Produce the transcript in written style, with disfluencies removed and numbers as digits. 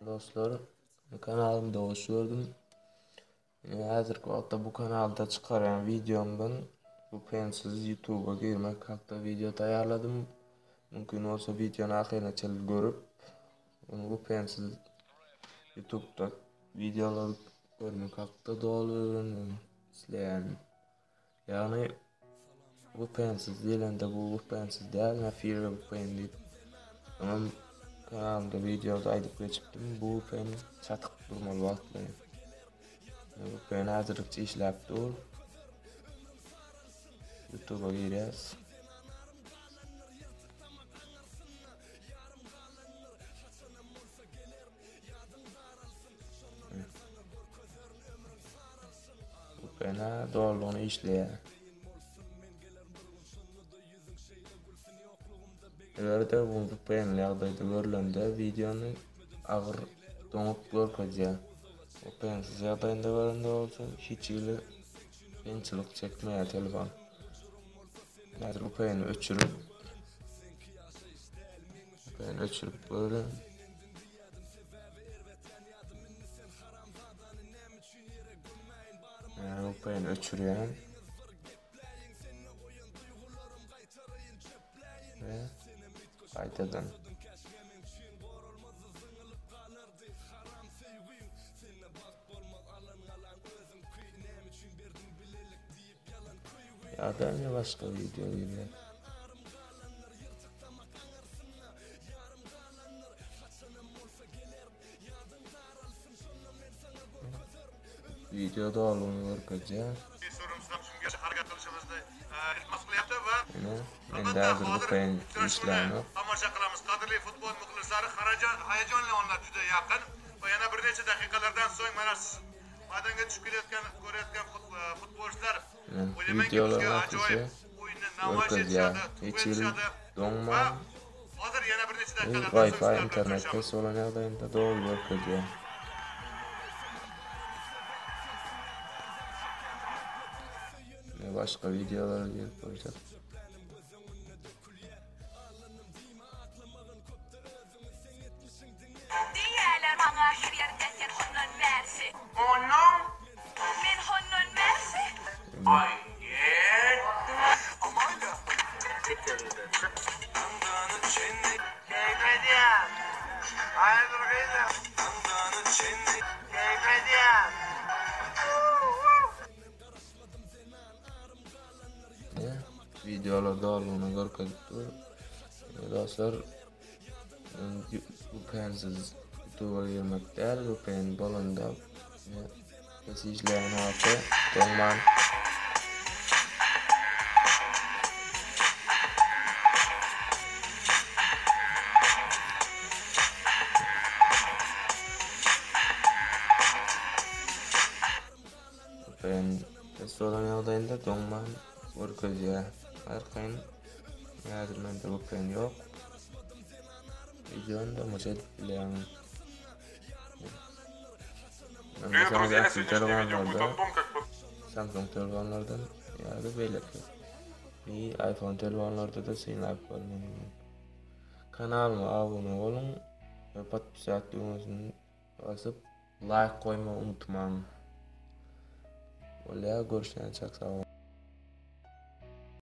Dostlar, kanalymda hoş gördüm. Häzirki wagtda bu kanalda çykarýan wideomdan VPN-siz YouTube-a girmek hakda wideo taýýarladym. Mümkin bolsa wideony ahyryna çenli görüp, VPN-siz YouTube-da wideolary görmek hakda doly öwrenmegi isleýän. Ýagny VPN-siz diýlende bu VPN-siz däl, Nafir VPN diýip. Oňam kanalymda wideoda aýdyp geçipdim. Bu VPN çatyk durmaly wagtlaýyn. VPN häzirlikçe işläp dur. YouTube-a girýäs. Ene dolulygyna işleýär. Eger-de bu VPN ýagdaýda görlende wideony agyr doňup görkezýär. VPN-siz ýagdaýynda görende bolsa hiç hili kynçylyk çekmeýär telefon. Häzir VPN-i öçürip VPN öçürip görelim. VPN öçürýän. Ve gaýtadan. Ýa-da ne başga video girýär. Video doluny görkezýär. Ine, mende häzir bu kyn işlänok. Tomosha qilamiz. Qadrli futbol muxlislari, hayajonli onlar juda yaqin va yana bir necha daqiqalardan so'ng mana siz maydonga tushib kelayotgan ko'rayotgan futbolchilar o'ylaymanki bizga ajoyib o'yinni namoyish Görkezýär. etishadi, Hiç hili etishadi va doňman. hozir yana bir necha daqiqalardan so'ng Wi-Fi sizlar bilan internet ko'rishamiz. pes bolan ýagdaýynda doly görkezýär. Başga wideolara girip görjek. Diýýärler maňa her ýerde sen hondan bärsi. Ondan? Men hondan bärsi. Aý, Videolar dolugyna görkezip dur. Dostlar, VPN-siz YouTube'a girmek däl, VPN bolanda pes işleýän wagty doňman VPN pes bolan ýagdaýynda doňman görkezýär. Arkaýyn häzir mende VPN ýok. Videony tomaşa edip bilýäňiz. Привет, друзья! Сегодняшнее видео будет о том, как Samsung telefonlardan ýa-da beýleki bir iPhone telefonlarda-da synlap görmek mümkin. Kanalyma abone boluň we podpisat düwmesini basyp like goýmagy unutmaň. Bolýar, görüşýänçäk sag boluň.